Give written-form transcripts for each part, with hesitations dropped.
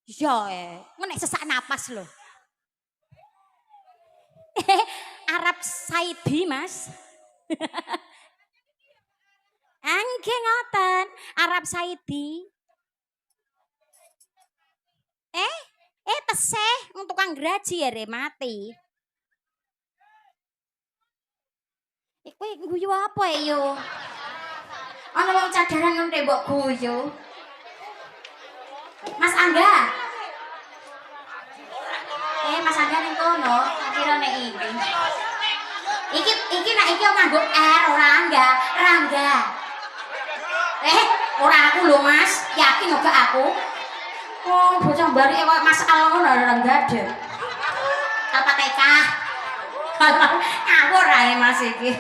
Ya, nek sesak napas lho. Arab Saidi, Mas. Nggih ngoten, Arab Saidi. Eh tesih wong tukang graji ya re mati. Kowe guyu apa yo? Ana wong cadaran ngono mbok guyu. Mas Angga. Mas Angga ning kono, tak kira nek iki. Iki iki nek iki nganggo R ora Angga, Rangga. Ora aku lho Mas, yakin kok aku. Oh, bocah barike koyo Mas Al ngono ora Rangga deh. Al-Fatihah. Ngawur ae Mas iki.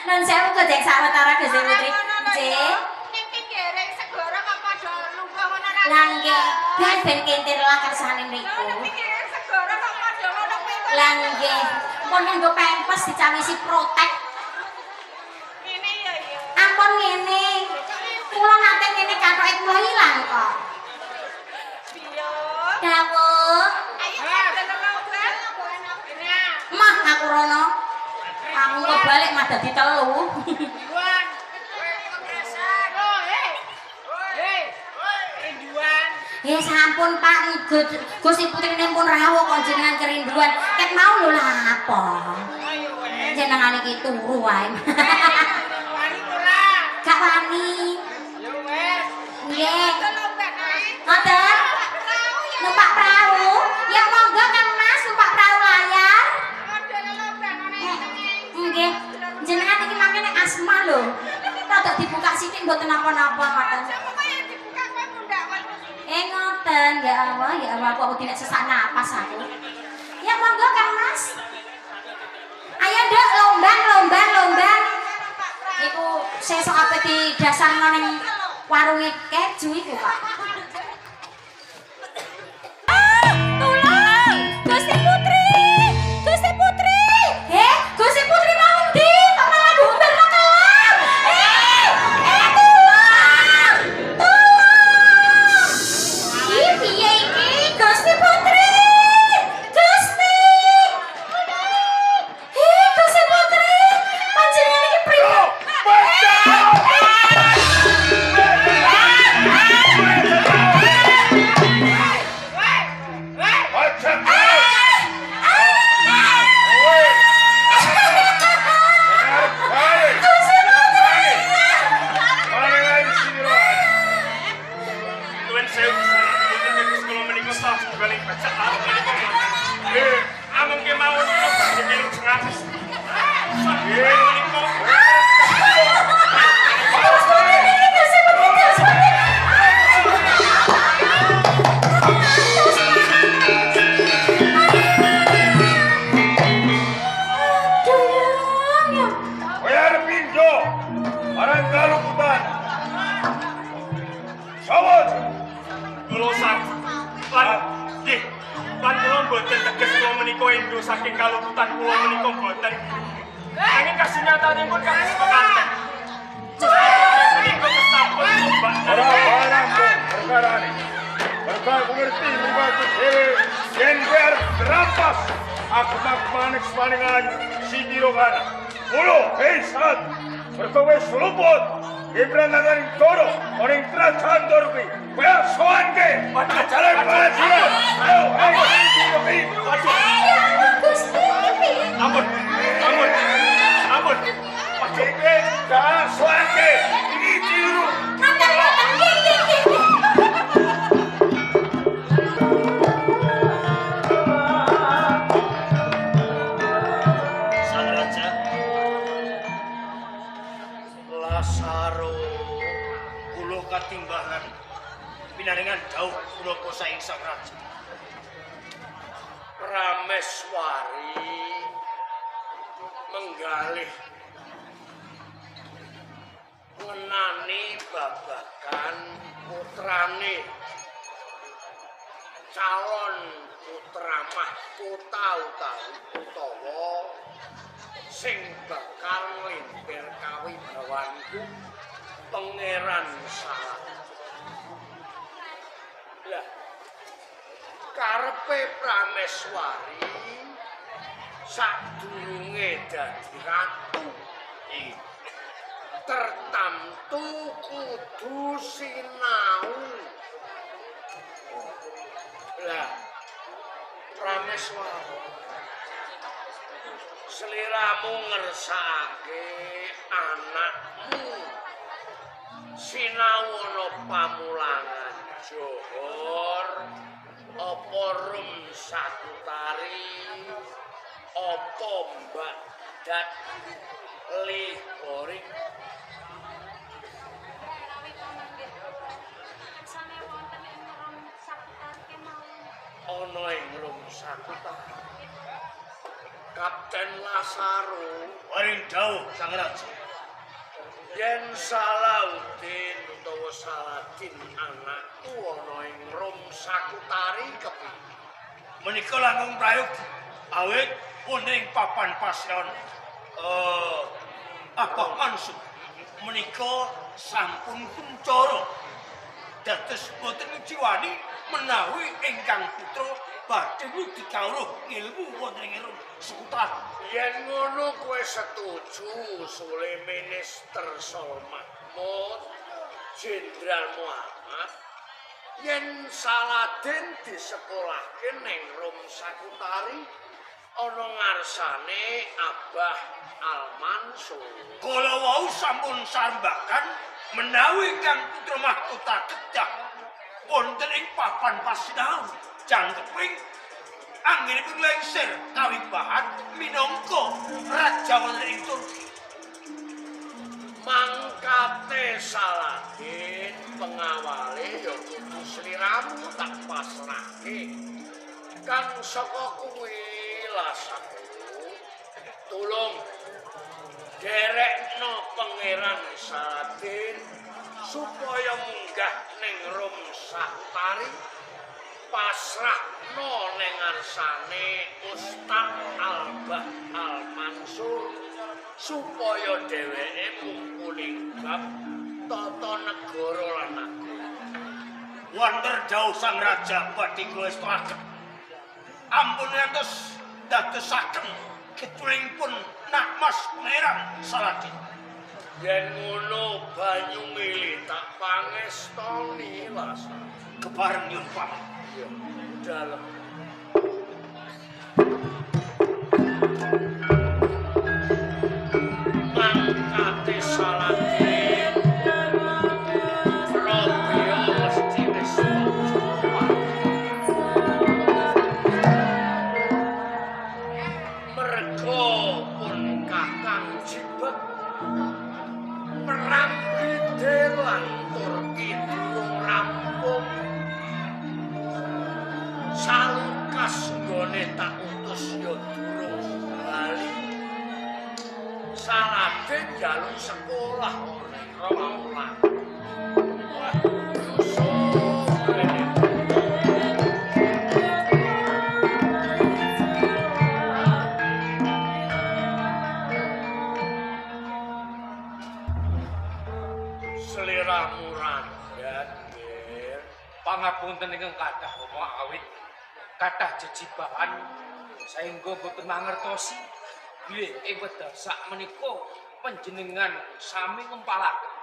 Nun sewu kok jek sawetara Gusti Putri. Nggih. Ning pinggire segara kok padha lunga ngono ra. Lah nggih, ben ben kentir lah kersane mriku. Ning pinggire segara kok padha ngono kuwi kok. Lah nggih, mun nganggo pempes dicawisi protek. Ngene ya ya. Ampun ngene. Kula nate ngene kathoke kula ilang kok. Biyo. Dawuh. Ayo padha lomba. Nah, Mah aku rono. Aku kok balik mah dadi telu. Rinduan. Rinduan. Ya sampun Pak, Gusti Putrine pun rawuh kok jenengan kerinduan. Ket mau lho lah apa? Ayo wes. Jenengan iki turu wae. Wani ora? Gak wani. Ya wes. Nggih. Lomba nae. Ngoten? Numpak perahu? Ya monggo Kang Mas numpak perahu layar. Nggih. Jenengan iki mangke nek asma lho. Rada dibuka sithik mboten napa-napa ngoten. Ngoten, ya Allah, aku tidak sesak napas aku. Ya monggo Kang Mas. Ayo Nduk, lombang, lombang, lombang. Iku sesuk ape didasarno ning warunge keju iku, Pak. Ah, tolong! Gusti Putri! Gusti Putri! Gusti Putri mau ndi? Kok malah diumbar nang kolam? Tolong! Tolong! Iki piye iki? Gusti Putri! Gusti! Gusti Putri! Panjenengan iki pripun? Nuwun sewu Gusti kula menika salah setunggaling becak lan menika nggih amung kemawon kula badhe melu jengaken. Nggih menika Gusti Putri, Gusti Putri. Aduh, ya. Kowe arep pindho marang kaluputan. Sapa? Kula lan nggih lan kula mboten teges kula menika endo saking kaluputan kula menika mboten. Nanging kasunyatanipun kados mekaten. Menika kesampun tombak Ora rampung perkarane. Mergo aku ngerti mripatku dhewe yen kowe arep kerampas aku manik semaningan Sindiro kana. Mulo, hei saat mergo wis luput Ibranatan Doro ning kerajaan Doro kuwi. Kowe arep sowanke jalan pengadilan. Ayo, ayo, ayo. Ya Allah, Gusti. Ampun, ampun, ampun. Iki dah sowanke. Iki tiru. Ngoten, ngoten, nggih, nggih, nggih. Sang Raja Lasaro kula katimbangan pinaringan dawuh punapa saking Sang Raja. Rameswari menggalih ngenani babagan putrane calon putra mahkota utawi utawa sing bakal nglimper kawibawanku Pangeran Salah. Lah, Karepe Prameswari sadurunge dadi ratu tertamtu kudu sinau. Lah Prameswari, sliramu ngersakake anakmu sinau ana pamulangan Johor apa Rum Sakutari apa Mbak Dat Ligoring. Ana ing Rum Sakutari Kapten Lasaro Paring dawuh Sang Raja. Yen Salahuddin utawa Saladin anakku ana ing Rum Sakutari kepiye? Menika langkung prayogi awit wonten ing papan pasyon Abah Mansur menika sampun kuncara dados boten njiwani menawi ingkang putra badhe ngudi kawruh ngilmu wonten ing Rum Sakutari. Yen ngono kowe setuju Sule Minister Sol Mahmud Jenderal Muhammad yen Saladin disekolahke ning Rum Sakutari ana ngarsane Abah Al-Mansur. Kala wau sampun sambakan menawi ingkang putra mahkota kedah wonten ing papan pasinaon jangkeping anggenipun lengser kawibahan minangka raja wonten ing Turki. Mangkate Saladin pengawale ya kudu sliramu tak pasrahke. Kang saka kuwi Lasaku tulung derekno Pangeran Saladin supaya munggah ning Rum Sakutari pasrahno ning ngarsane Ustaz Albah Al-Mansur supaya dheweke mumpuni bab tata negara lan agama. Wonten dawuh Sang Raja badhe kula estokaken. Ampun ngantos dadosaken ketulingipun Nak Mas Pangeran Saladin. Yen ngono banyu mili tak pangestoni Lasa. Kepareng nyuwun pamit. Iya, dalem. Mangkate Saladin Robeo mesti wis setuju. Mergo pun kakang jibek perang Bide lan Turki durung rampung. Salukas nggone tak utus ya durung bali. Saladin njaluk sekolah ora Roma. Wah, Yusuf rene. Seliramu randhat, Nggir. Pangapunten ingkang kathah Rama awit kathah jejibahan saengga boten mangertosi bilih ing wekdal sakmenika panjenengan sami ngempalaken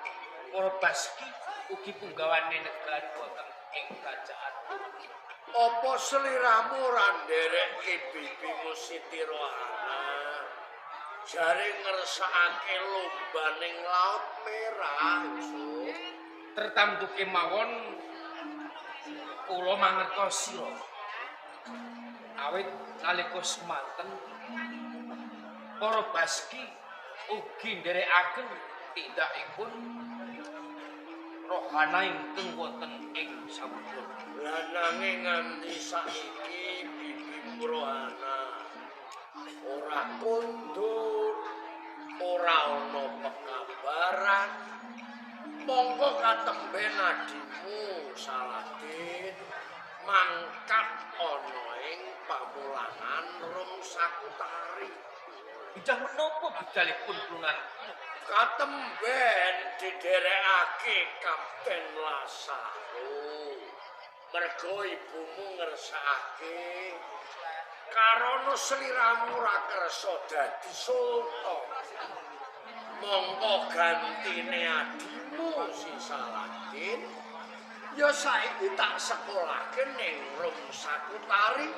para baski ugi punggawane negari wonten ing kerajaan Turki. Apa seliramu ora nderekke bibimu Siti Rohana? Jare ngersakake lomba ning Laut Merah, Yusuf. Tertamtu kemawon kula mangertosi Rama. Awit nalika semanten para baski ugi nderekaken tindakipun rohana ingkang wonten ing samudra. Lah nanging nganti saiki bibimu Rohana ora kondur, ora ana pekabaran. Monggo katemben adimu Saladin mangkat ana ing pamulangan Rum Sakutari. Bijah menapa budalipun klunan? Katemben diderekake Kapten Lasaro. Mergo ibumu ngersakake didosakake karana sliramu ora kersa dadi sultan. Mongko gantine adimu si Saladin ya saiki tak sekolahke ning Rum Sakutari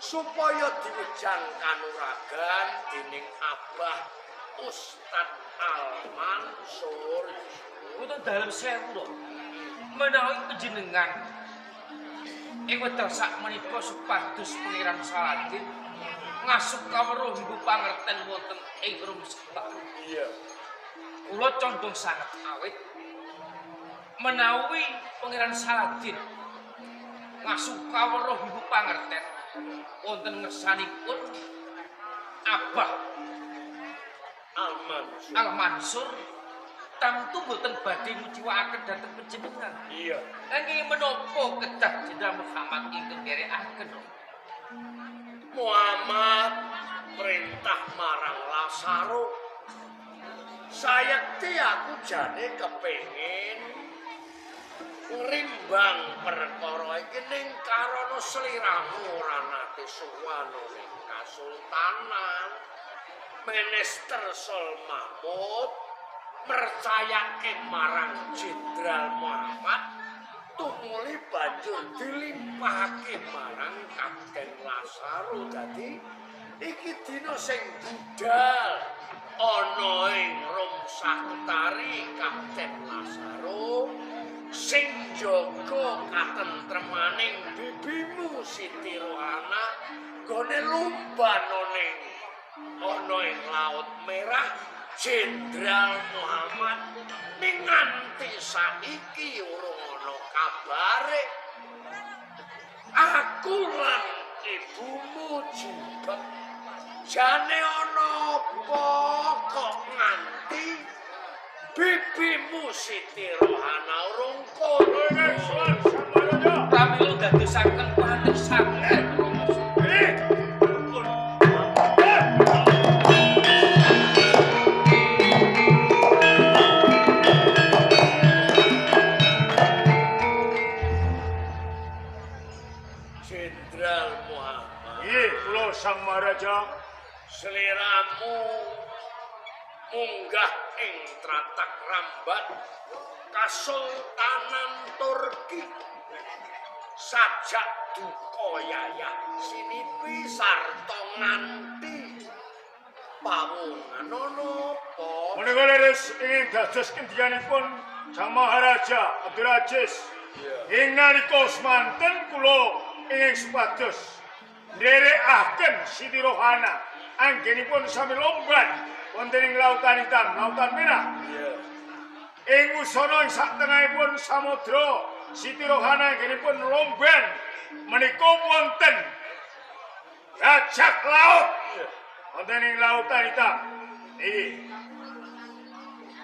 supaya diwejang kanuragan dening Abah Ustad Al-Mansur. Wonten dalem sewu lho. Menawi panjenengan ing wekdal sakmenika supados Pangeran Saladin ngasup kawruh nggo pangerten wonten ing Rum Sakutari. Iya. Kula condong sanget awit menawi Pangeran Saladin ngasup kawruh nggo pangerten wonten ngersanipun Abah Al-Mansur. Al-Mansur tentu boten badhe nguciwakaken dhateng panjenengan. Iya. Nanging menapa kedah Jenderal Muhammad ingkang nderekaken? Muhammad perintah marang Lasaro. Sayekti aku jane kepengin ngrimbang perkara iki ning karana sliramu ora nate sowan ning kasultanan. Minister Sol Mahmud percayake marang Jenderal Muhammad tumuli banjur dilimpahake marang Kapten Lasaro. Dadi iki dina sing budal ana ing Rum Sakutari Kapten Lasaro sing jaga katentremaning bibimu Siti Rohana gone lumban ana ing Laut Merah. Jenderal Muhammad ning nganti saiki urung ana kabare. Aku lan ibumu jibek jane ana apa kok nganti bibimu Siti Rohana urung kono. Pramila dadosaken kuwatir sanget Rama. Jenderal Muhammad. Nggih, kula Sang Maharaja. Sliramu munggah ing tratak rambat Kasultanan Turki sajak duka yayah sinipi sarta nganti pawongan ana apa? Menika leres ingin dados kendhianipun Sang Maharaja Abdul Aziz. Ing nalika semanten kula ingin supados nderekaken Siti Rohana anggenipun sami lomban wonten ing Lautan Hitam, Lautan Merah. Ing wusana ing satengahipun samudra Siti Rohana anggenipun lomban menika wonten bajak laut wonten ing Lautan Hitam. Niki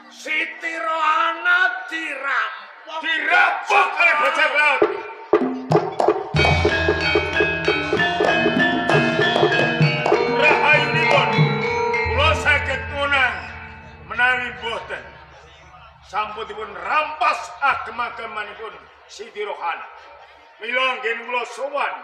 Siti Rohana dirampok dirampok oleh bajak laut. Rahayunipun kula saged ngunang menawi boten sampunipun rampas agem-agemanipun Siti Rohana. Mila anggen kula sowan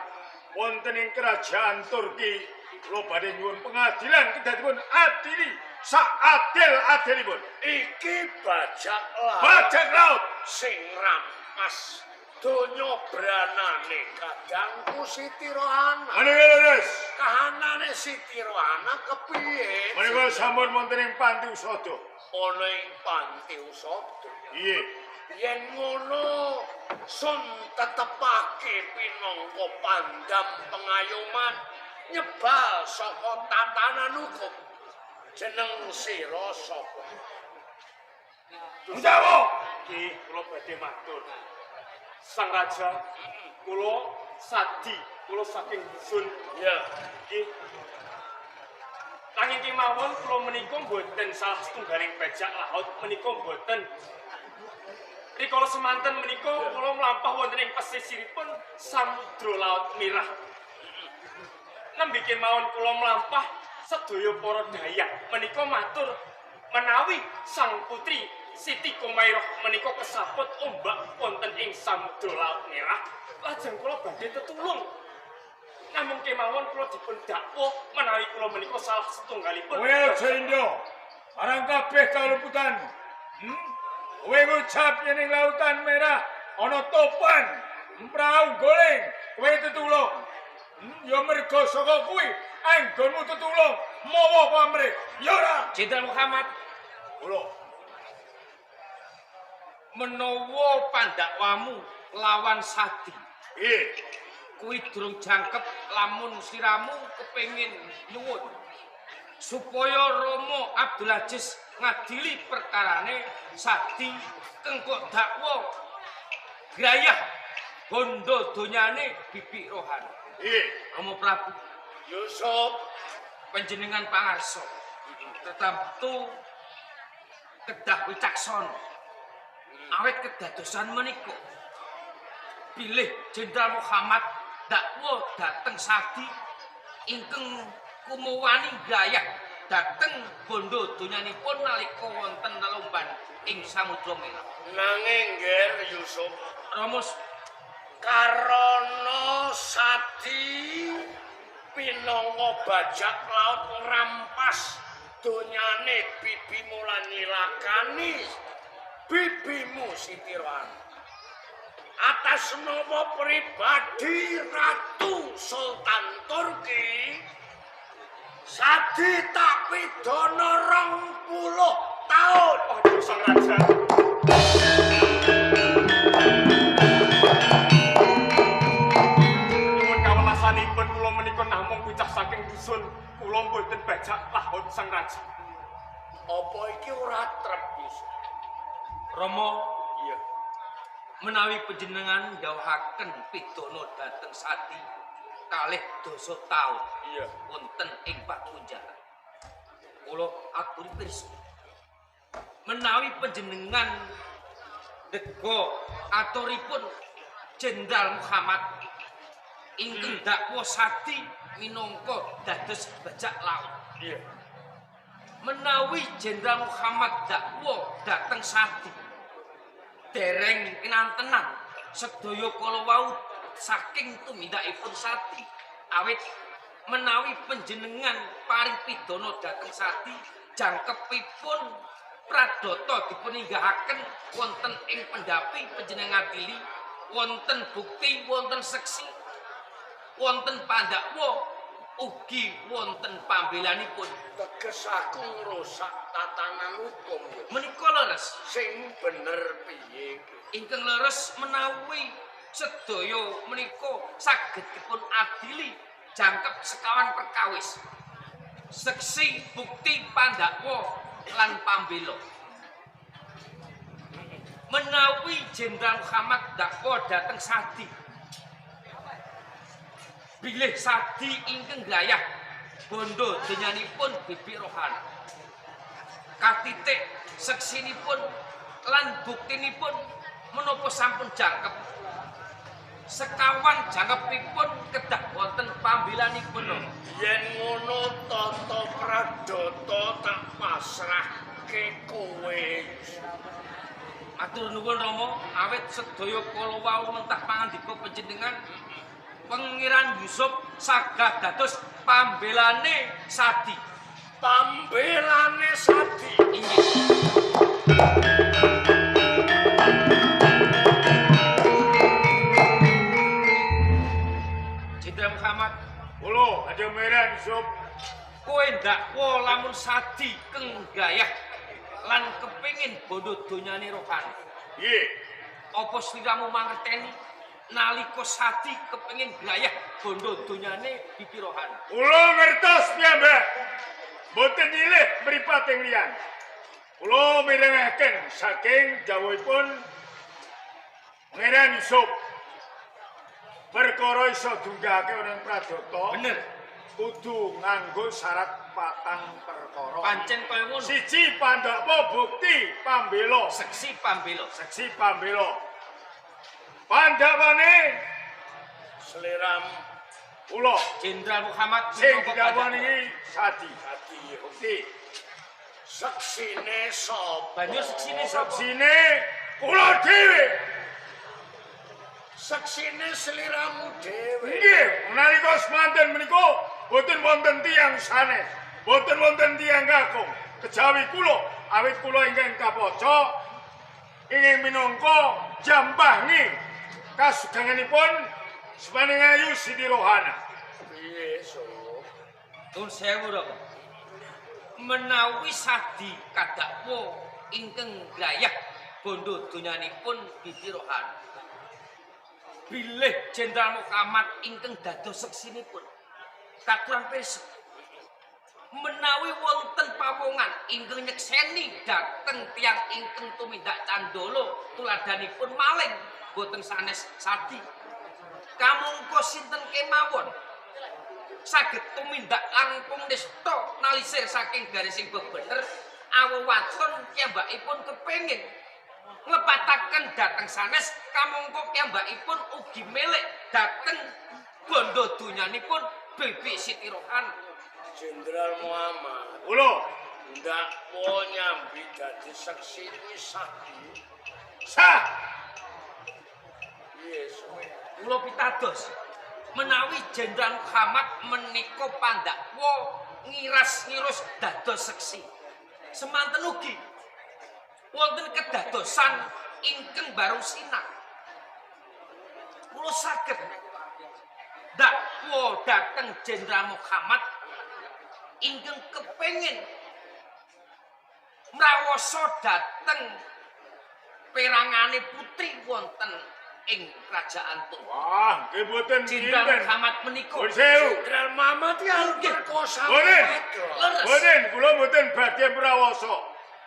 wonten ing kerajaan Turki, kula badhe nyuwun pengadilan kedhatipun adili saadil-adilipun. Iki bajak laut. Bajak laut sing rampas donya branane kadangku Siti Rohana. Menika leres. Kahanane Siti Rohana kepiye? Menika sampun wonten ing panti usada. Ana ing panti usada. Iya. Yen ngono sun tetepake pinangka pandam pengayoman nyebal saka tatanan hukum. Jeneng sira sapa? Ucawa. Nggih, kula badhe matur. Sang Raja, kula sadi, kula saking dusun. Ya. Nggih. Nanging kemawon kula menika mboten salah setunggaling bajak laut menika mboten. Rikala semanten menika kula mlampah wonten ing pesisiripun Samudra Laut Merah. Nembe kemawon kula mlampah sedaya para dayak menika matur menawi sang putri Siti Komairoh menika kesaput ombak wonten ing samudra Laut Merah. Lajeng kula badhe tetulung. Namung kemawon kula dipun dakwa menawi kula menika salah setunggalipun. Kowe aja indo. Marang kabeh kaluputan. Kowe ngucap yen ing Lautan Merah ana topan, prau goleng, kowe tetulung. Ya mergo saka kuwi anggonmu tetulung mawa pamrih. Ya ora? Jenderal Muhammad, Kula menawa pandakwamu lawan Sadi nggih. kuwi durung jangkep lamun siramu kepengin nyuwun supaya Rama Abdul Aziz ngadili perkarane Sadi kengkok dakwa grayah bondo donyane Bibi Rohana. Nggih. Rama Prabu Yusuf, panjenengan pangarsa tetamtu kedah wicaksana awit kedadosan menika bilih Jenderal Muhammad dakwa dhateng Sadi ingkang kumawani grayah dhateng bondo donyanipun nalika wonten lelomban ing Samudra Merah. Nanging Nger Yusuf, Rama karana Sadi pinangka bajak laut ngrampas donyane bibimu lan nyilakani bibimu Siti Rohana. Atas nama pribadi Ratu Sultan Turki, Sadi tak pidana 20 tahun. Aduh Sang Raja. Nyuwun kawelasanipun kula menika namung bocah saking dusun, kula mboten bajak laut Sang Raja. Apa iki ora trep, Yusuf? Rama, Iya. menawi panjenengan ndhawuhaken pidana dhateng Sadi kalih dasa taun Iya. wonten ing pakunjaran. Kula aturi pirsa. Menawi panjenengan ndega aturipun Jenderal Muhammad ingkang dakwa Sadi minangka dados bajak laut. Iya. Menawi Jenderal Muhammad dakwa dhateng Sadi dereng kinantenan sedaya kala wau saking tumindakipun Sadi, awit menawi panjenengan paring pidana dhateng Sadi jangkepipun pradata dipuninggahaken wonten ing pendhapi panjenengan ngadili, wonten bukti, wonten seksi, wonten pandakwa, ugi wonten pambelanipun. Teges aku ngrusak tatanan hukum ya. Menika leres. Sing bener piye iki? Ingkang leres menawi sedaya menika saged dipun adili jangkep sekawan perkawis, seksi, bukti, pandakwa lan pambela. Menawi Jenderal Muhammad dakwa dhateng Sadi, bilih Sadi ingkang glayah bondo donyanipun Bibi Rohana, katitik seksinipun lan buktinipun menapa sampun jangkep sekawan jangkepipun kedah wonten pambelanipun. Yen ngono tata pradata tak pasrahke kowe. Matur nuwun Rama, awit sedaya kala wau mentah pangandika panjenengan Pangeran Yusuf saged dados pambelane Sadi. Pambelane Sadi. Inggih. Jenderal Muhammad, Kula aja meran Yusuf. Kowe ndakwa lamun Sadi kenggayah lan kepengin bondo donyane Rohana. Nggih. Apa sliramu mangerteni nalika Sadi kepengin glayah bondo donyane Bibi Rohana? Kula ngertos piyambak. Mboten nyilih mripating liyan. Kula mirengaken saking jawahipun Pangeran Yusuf. Perkara iso dunggahake ana ing pradata. Bener. Kudu nganggo syarat patang perkara. Pancen kaya ngono. Siji pandakwa bukti pambela. Seksi pambela. Seksi pambela. Pandhawane Seliram kula Jenderal Muhammad sing minangka didhawuhi pandakwa. iki Sadi. Sadi. Bukti. Seksine sapa? Banjur seksine sapa? Seksine kula dhewe. Seksine sliramu dhewe. Nggih, nalika semanten menika boten wonten tiyang sanes, boten wonten tiyang kakung. Kejawi kula, awit kula ingkang kapaca ingkang minangka jambahngi kasugenganipun Semaning Ayu Siti Rohana. Piye, Sob? Nuwun sewu, Rama. Menawi sadi kadakwa ingkang glayah bondo donyanipun Bibi Rohana. Bilih Jenderal Muhammad ingkang dados seksinipun katurang pirsa menawi wonten pawongan ingkang nyekseni dhateng tiyang ingkang tumindak candala tuladhanipun maling boten sanes sadi kamangka sinten kemawon saged tumindak langkung nista nalisir saking garising bebener awa waton piyambakipun kepengin nglepataken dhateng sanes kamangka piyambakipun ugi milik dhateng bondo donyanipun Bibi Siti Rohana. Jenderal Muhammad Kula ndakwa nyambi dadi seksi kuwi sah. Sah. Piye, Sob? Kula pitados menawi Jenderal Muhammad menika pandakwa ngiras-ngirus dados seksi. Semanten ugi wonten kedadosan ingkang barung sinang. Kula saged dakwa dhateng Jenderal Muhammad ingkang kepengin mrawasa dhateng perangane putri wonten ing kerajaan Turki. Wah, nggih boten Jenderal kinten. Muhammad menika Nuwun sewu. Jenderal Muhammad ya arep merkosa Boten. wedok. Leres. Boten, kula boten badhe prawasa.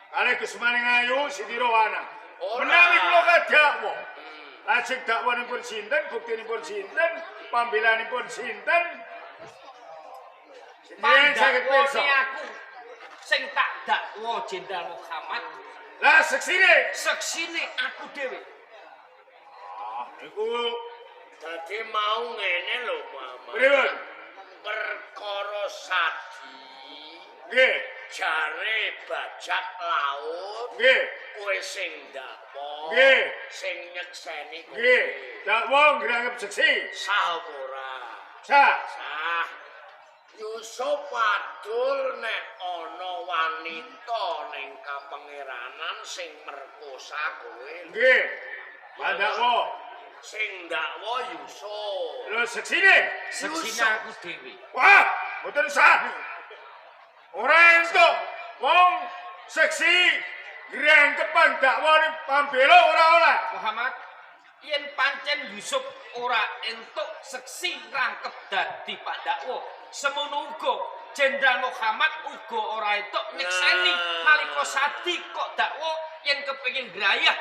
Kalih Semaning Ayu Siti Rohana. Ora. Menawi kula kadakwa. Lajeng dakwanipun sinten, buktinipun sinten, pambelanipun sinten. Sinten saged pirsa. Pandakwane aku sing tak dakwa Jenderal Muhammad Lah seksine. seksine aku dhewe. Ah, niku Dadi mau ngene lho, Muhammad. pripun? Perkara sadi Nggih, jare bajak laut nggih, kowe sing ndakwa, Nggih. sing nyekseni kowe. nggih. Dakwa ngrangkep seksi. Sah apa ora? Sah. Sah. Yusuf wadul nek ana wanita ning kapangeranan sing merkosa kowe. Nggih. Pandakwa. Sing ndakwa Yusuf. Lho seksine. Seksine aku dhewe. Wah, mboten sah. Ora entuk wong seksi ngrangkepan dakwane pambela ora oleh. Muhammad yen pancen Yusuf ora entuk seksi rangkep dadi pandakwa, semono uga Jenderal Muhammad uga ora entuk nyekseni nalika sadi kok dakwa yen kepengin grayah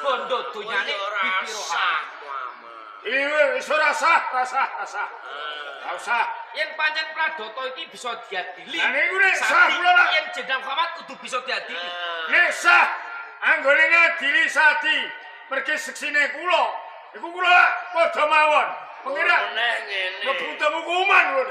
bondo donyane Ora Bibi sah, Rohana. Muhammad. Iya, wis ora sah, ora sah, ora sah. Ora usah. Yen pancen Pradata iki bisa diadili. Lah niku nek sah Sadi kula lah. yen Jenderal Muhammad kudu bisa diadili. Nek sah anggone ngadili sadi mergi seksine kula. Iku kula padha mawon. Pengira Meneh ngene. mlebu hukuman lho.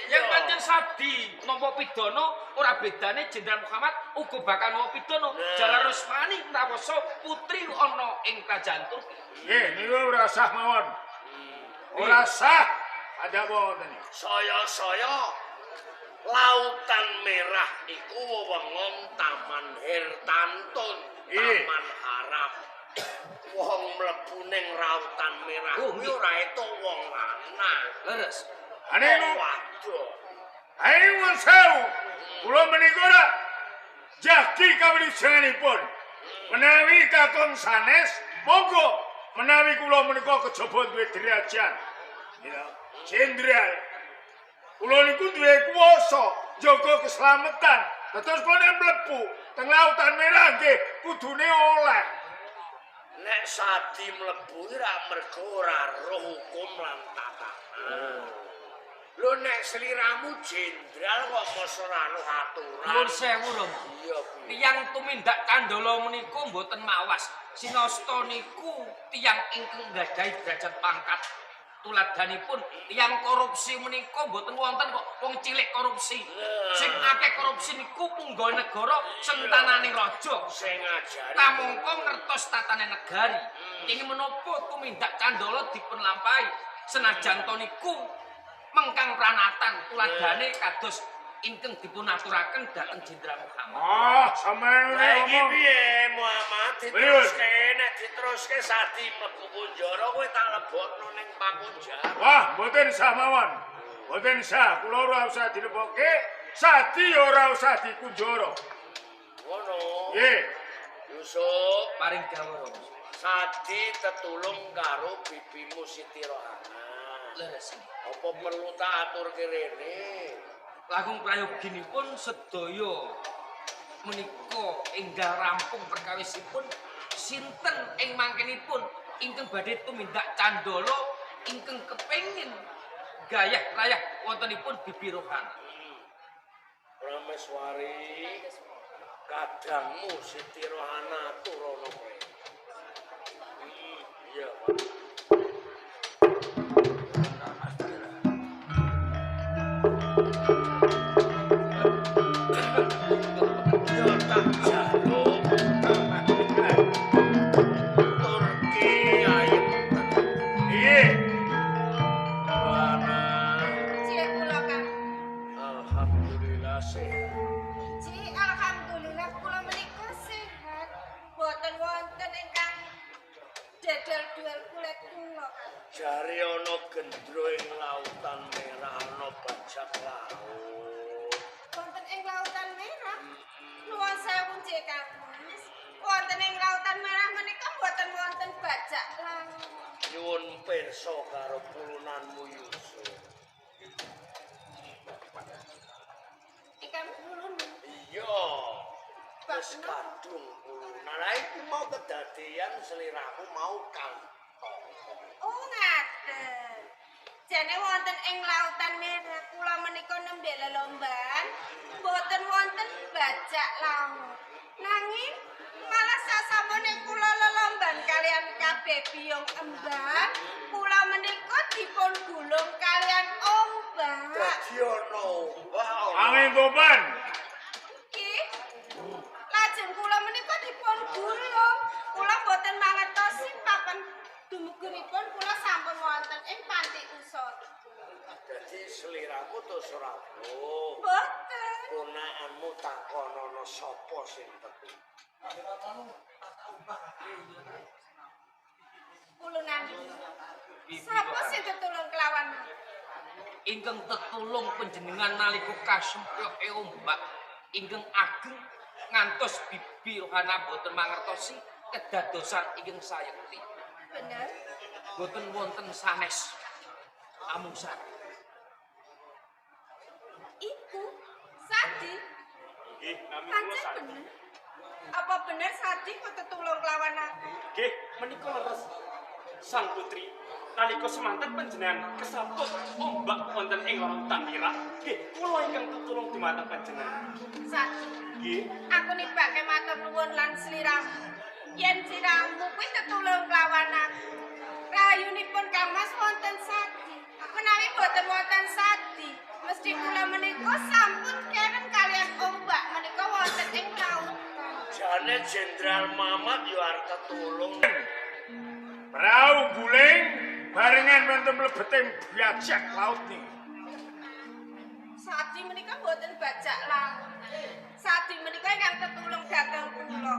Yen pancen sadi nampa pidana ora bedane Jenderal Muhammad uga bakal nampa pidana. Jalar Rusmani mrawasa putri ana ing kerajaan Turki. Nggih, niku ora sah mawon. Ora sah. Ada apa wonten iki? Saya-saya Lautan Merah iku wewengon Taman Hertantun, Iya. Taman Haram. Wong mlebu ning Lautan Merah Oh, kuwi nggih. ora entuk wong lanang. Leres. Ane Wong nu wadon. ae nuwun sewu. Kula menika ora jagi kawilujenganipun. Menawi kakung sanes, monggo menawi kula menika kejaba duwe derajat. Ya, jenderal. Kula niku duwe kuwasa jaga keselamatan. Terus kula nek mlebu teng Lautan Merah nggih kudune oleh. Nek sadi mlebu ora mergo ora roh hukum lan tatanan. Lho nek sliramu jenderal kok mosok ora roh aturan. Nuwun sewu, Romo. Iya kuwi. Tiyang tumindak kandala menika mboten mawas. Sinasta niku tiyang ingkang nggadahi derajat pangkat. Tuladhanipun tiyang korupsi menika mboten wonten kok wong cilik korupsi. Sing akeh korupsi niku punggawa negara sentananing raja. Sing ngajari kamangka ngertos tatane negari. Ingin menapa tumindak candala dipun lampahi senajan to niku mengkang pranatan tuladhane kados ingkang dipun aturaken dhateng Jenderal Muhammad. Ah, sampeyan Lah iki ngomong. piye Muhammad diteruske nek diteruske Sadi mlebu kunjara kowe tak lebokno ning pakunjaran. Wah, mboten sah mawon. Mboten sah, kula ora usah dilebokke, Sadi ora usah dikunjara. Ngono. Nggih. Yusuf, Paring dawuh Romo. Sadi tetulung karo bibimu Siti Rohana. Leres. Apa perlu tak aturke rene? Langkung prayoginipun sedaya menika enggal rampung perkawisipun sinten ing mangkenipun ingkang badhe tumindak candala ingkang kepengin gayah-rayah wontenipun Bibi Rohana. Prameswari, kadangmu Siti Rohana turono kowe. Iya, Pak. Yo tak jaluk Turki ayem Nggih. Rohana. Cik kula Kang. Alhamdulillah sehat. Cik alhamdulillah kula menika sehat. Boten wonten ingkang dedel duel kulit kula Kang. Jare ana gendro ing lautan merah ana bajak laut. Wonten ing lautan merah. Nuwun sewu Cik Kang Mas. Wonten ing lautan merah menika boten wonten bajak laut. Nyuwun pirsa karo pulunanmu Yusuf. Ingkang pulun. Iya. Wis kadung pulunan. Lah iki mau kedadian seliramu mau kantong. Oh ngaten. Jane wonten ing lautan merah kula menika nembe lelomban boten wonten bajak laut. Nanging malah sasamune kula lelomban kalian kabeh biyung emban, kula menika dipun gulung kalian ombak. Dadi ana ombak ana. Angin topan. Nggih. Lajeng kula menika dipun gulung. Kula boten mangertosi papan dumuginipun kula sampun wonten ing panti usot. Dadi seliramu terus ora weruh. Boten. Ponakanmu takon ana sapa sing tetu. Pulunan. Sapa sing tetulung kelawan? Ingkang tetulung panjenengan nalika kasempyok ombak ingkang ageng ngantos Bibi Rohana boten mangertosi kedadosan ingkang sayekti. Bener. Boten wonten sanes amung sadi. Iku Sadi. Nggih, nami kula Pancen Sadi. bener. Apa bener Sadi kok tetulung kelawan aku? Nggih, menika leres. Sang putri nalika semanten panjenengan kesaput ombak wonten ing lautan merah. Nggih, kula ingkang tetulung dumateng panjenengan. Sadi. Nggih, Aku nibake matur nuwun lan sliramu. Yen sliramu kuwi tetulung kelawan aku. Rahayunipun Kang Mas wonten Sadi. Menawi boten wonten Sadi, mesti kula menika sampun kerem kalian ombak menika wonten ing lautan. Jane Jenderal Mamat yo arep tetulung. Perahu guling barengan wonten mlebeting bajak laut niki. Sadi menika boten bajak laut. Sadi menika ingkang tetulung dhateng kula.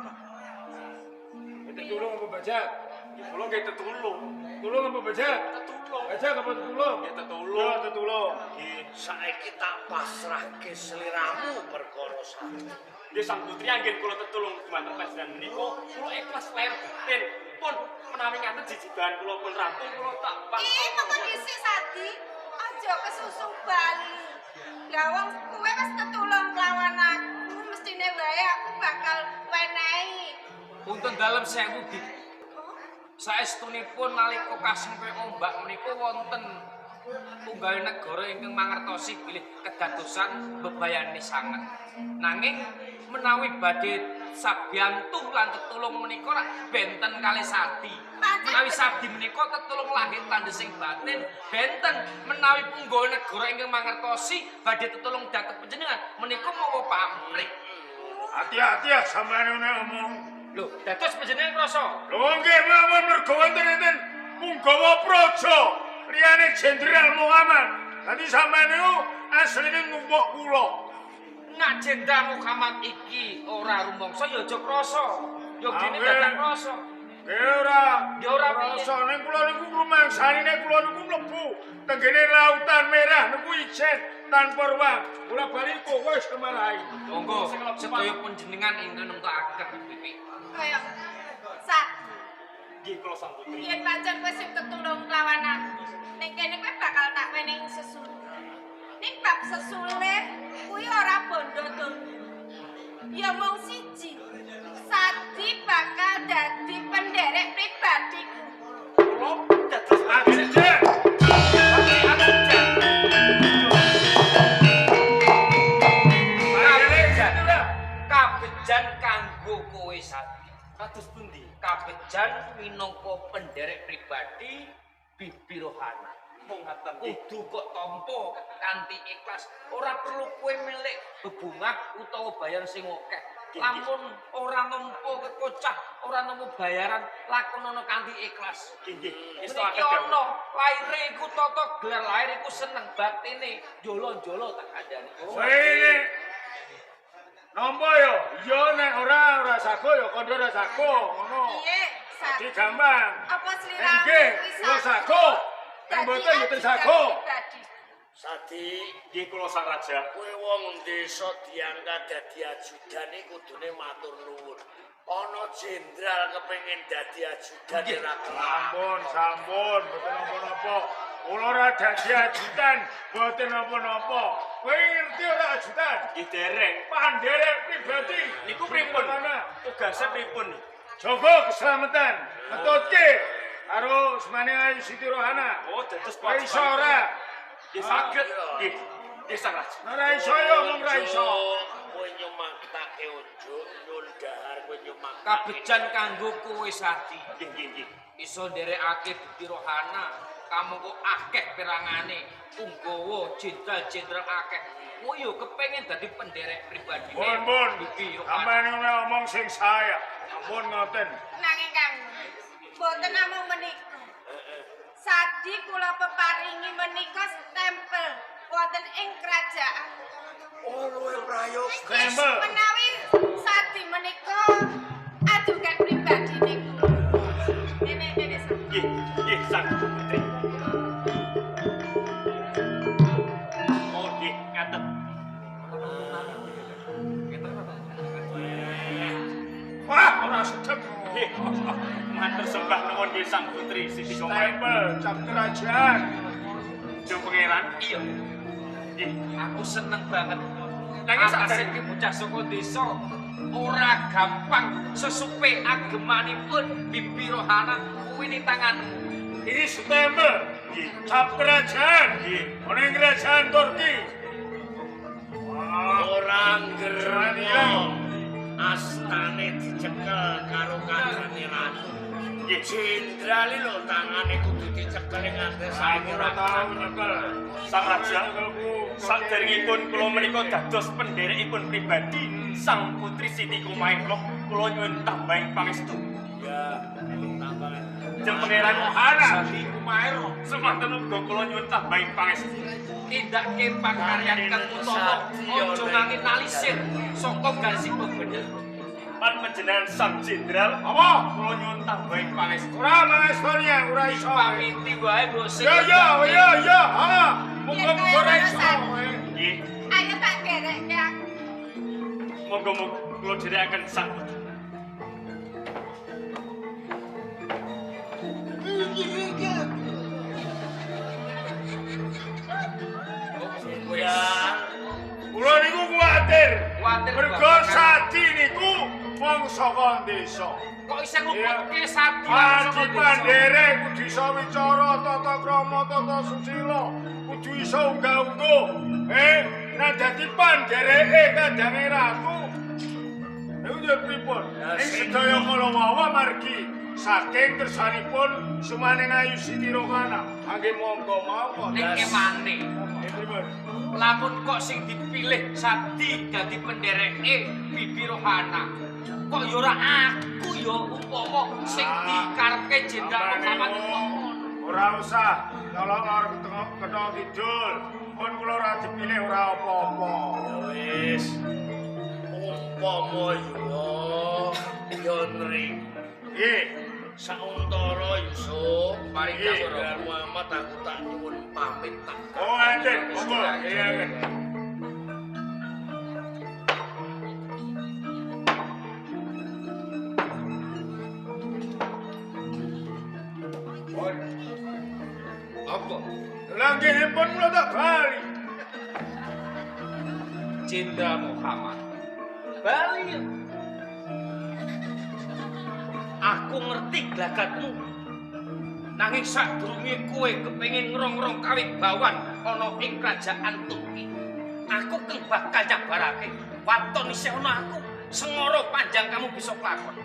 Tetulung apa bajak? nggih kula nggih tetulung. Tulung apa bajak? Tetulung. Bajak apa tetulung? Nggih tetulung. Ya tetulung. Nggih. Saiki tak pasrahke seliramu perkara Sadi. Nggih sang putri anggen kula tetulung dumateng panjenengan menika, kula ikhlas lahir batin. Pun menawi ngaten jijibahan kula pun rampung kula tak Ih, mengko dhisik Sadi, aja kesusu bali. Lah wong kowe wis tetulung kelawan aku, mestine wae aku bakal wenehi. Punten dalem sewu Bibi. Oh, Saestunipun nalika kasempyok ombak menika wonten tunggal negara ingkang mangertosi bilih kedadosan bebayani sanget. Nanging menawi badhe sabiyantu lan tetulung menika rak benten kalih Sadi. Pancen Menawi Sadi menika tetulung lahir tandhesing batin benten menawi punggawa negara ingkang mangertosi badhe tetulung dhateng panjenengan menika mawa pamrih. Hati-hati ya sampeyan nek ngomong. Lho, dados panjenengan krasa. Lho nggih mawon mergo wonten-enten punggawa praja liyane Jenderal Muhammad. Dadi sampeyan niku asline ngumpuk kula. Nak Jenderal Muhammad iki ora rumangsa ya aja krasa. Ya dene dadak krasa. Nggih ora. Ya ora piye. Krasa ning kula niku rumangsane nek kula niku mlebu tenggene lautan merah niku ijen tanpa ruang. Kula bali kowe wis kemarahi. Monggo sedaya panjenengan ingkang nemtokaken Bibi. Kaya Sadi. Nggih kula Sang Putri. Yen pancen kowe sing tetulung lawan aku, ning kene kowe bakal tak wenehi sesule. Ning bab sesule kuwi ora bondo donya. Ya mung siji. Sadi bakal dadi penderek pribadiku. Kula dados ajudan. Kabejan kanggo kowe Sadi. Kados pundi? Kabejan minangka penderek pribadi Bibi Rohana. Ngaten nggih. Kudu kok tampa kanthi ikhlas. Ora perlu kowe milik bebungah utawa bayar sing akeh. Lamun ora nampa kekocah, ora nampa bayaran, lakonono kanthi ikhlas. Nggih nggih. Iki ana laire iku tata gelar lair iku seneng batine, jolo-jolo tak kandhani. Kowe nampa yo, iya nek ora ora sago ya kandha ora sago ngono. Piye? Dadi gampang. Apa sliramu Nggih, kuwi kula sago. Nek mboten mboten sago. Sadi, Nggih kula Sang Raja. kowe wong desa diangkat dadi ajudan iki kudune matur nuwun. Ana jenderal kepengin dadi ajudan ora Sampun, sampun, mboten napa-napa. Kula ora dadi ajudan, mboten napa-napa. Kowe ngerti ora ajudan? Nggih dereng. Panderek pribadi. Niku pripun? Tugase pripun? Jaga keselamatan. Ngetutke karo semane Ayu Siti Rohana. Oh, dados Kowe iso ora? Nggih saged. Nggih. Nggih Sang Raja. Ora iso ya omong ora iso. Kowe nyumaktake unjuk nyun dahar kowe nyumaktake. Kabejan kanggo kowe Sadi. Nggih nggih nggih. Iso nderekake Bibi Rohana, kamangka akeh perangane, punggawa jenderal-jenderal akeh. Kowe yo kepengin dadi penderek pribadine. Pun pun. Bibi Rohana. Sampeyan ngomong sing saya. Ampun ngoten. Nanging Kang, mboten namung menika. Sadi kula peparingi menika stempel wonten ing kerajaan. Oh, luwe prayoga. Stempel. Menawi Sadi menika ajudan pribadine kula. Nene Sadi. Nggih, nggih Sang Putri. Oh, nggih ngaten. Wah, ora sedep. Nggih. Matur sembah nuwun nggih Sang Putri Siti Komae. Stempel cap kerajaan. Jeng Pangeran. Iya, Nggih. aku seneng banget. Nanging Atase iki bocah saka desa ora gampang sesupe agemanipun Bibi Rohana kuwi ning tanganmu. Ini stempel cap kerajaan. Nggih. Ana ing kerajaan Turki. Wah, Ora nggermo. Astane dicekel karo kancane ratu. Nggih. Jenderal lho tangane kudu dicekel nganti saiki aku ora ora tau nyekel. Sang Raja, saderengipun kula menika dados penderekipun pribadi Sang Putri Siti Kumaenglo, kula nyuwun tambahing pangestu. Ya, tambah. Jeng Pangeran Rohana. Sadi Kumaero semanten uga kula nyuwun tambahing pangestu. tindake pakaryan kang utama aja nganti nalisir saka garis bener. Pan panjenengan Sang Jenderal, Apa? kula nyuwun tambahing pangestu. Ora mangestoni ora iso. Pamiti wae mbok sing. Ya ya ya ya, ha. Muga-muga ora iso. Nggih, Ayo tak derekke aku. monggo-monggo kula dherekaken Sang Putri. Ya, Kula niku kuwatir. Kuwatir Mergo babagan. Sadi niku wong saka desa. Kok isih nguputke Sadi Adi pandere kudu iso wicara tata krama tata susila, kudu iso unggah-ungguh. Nek dadi pandereke kadange ratu. Niku yo pripun? Ing sedaya kala wawa margi Saking kersanipun Sumaning Ayu Siti Rokana. Angge monggo mawon. Ning emane. Nggih pripun? Lamun kok sing dipilih Sadi dadi pendereke Bibi Rohana. Kok ya ora aku ya umpama sing dikarepke Jenderal Muhammad kok ngono. Ora usah nyolok lor ketho kidul. Pun kula ora dipilih ora apa-apa. Ya wis. Umpama yo yo nrimo. Nggih. Sauntara Yusuf, Paring Jenderal Muhammad aku tak nyuwun pamit tak. Oh, enten. Monggo. Iya, nggih. Pun. Apa? Lah nggih pun kula tak bali. Jenderal Muhammad. Bali. Aku ngerti glagatmu. Nanging sadurunge kowe kepengin ngrong-ngrong kawibawan ana ing kerajaan Turki, aku keng bakal nyabarake waton isih ana aku. Sengara panjang kamu bisa kelakon.